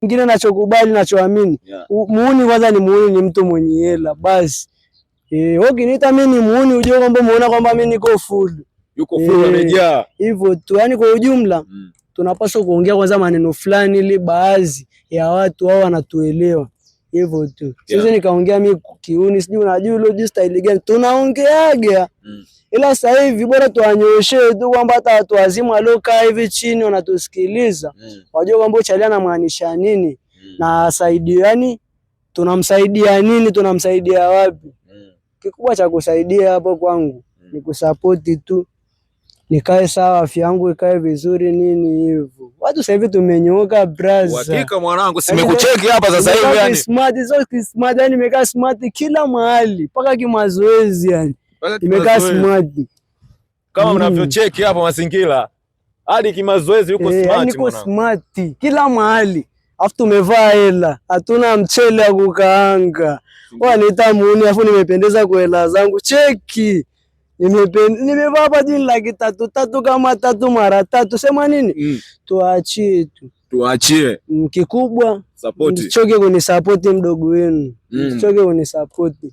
Kingine nachokubali, nachoamini, muuni kwanza ni muuni, ni mtu mwenye hela basi. Eh, wewe ukiniita mimi ni muuni, ujue kwamba umeona kwamba mimi niko full. Yuko full, amejaa. Hivyo tu, yani kwa ujumla tunapaswa kuongea kwanza maneno fulani ili baadhi ya watu wao wanatuelewa. Hivyo tu. Siwezi nikaongea mimi kiuni, sijui unajua ile style gani tunaongeaga. Ila sasa hivi bora tuwanyooshe tu kwamba hata watu wazima waliokaa hivi chini wanatusikiliza wajue kwamba Chalia anamaanisha nini na asaidie, yani tunamsaidia nini, tunamsaidia wapi. Kikubwa cha kusaidia hapo kwangu ni kusapoti tu, nikae sawa, afya yangu ikae vizuri, nini hivyo. Watu sasa hivi tumenyooka braza. Uhakika mwanangu, simekucheki hapa sasa hivi yani. Smart, so smart, yani nimekaa smart kila mahali mpaka kimazoezi yani. Nimekaa smart. Kama mnavyocheki hapa mazingira. Hadi kimazoezi yuko smart. Niko smart kila mahali. Afu tumevaa hela, hatuna mchele wa kukaanga. Waniita muuni, afu nimependeza kwa hela zangu. Cheki. Nimevaa hapa jini 300,000 kama 3 mara 3. Sema nini? Tuachie tu. Tuachie. Kikubwa Support. Msichoke kunisapoti mdogo wenu. Msichoke kunisapoti.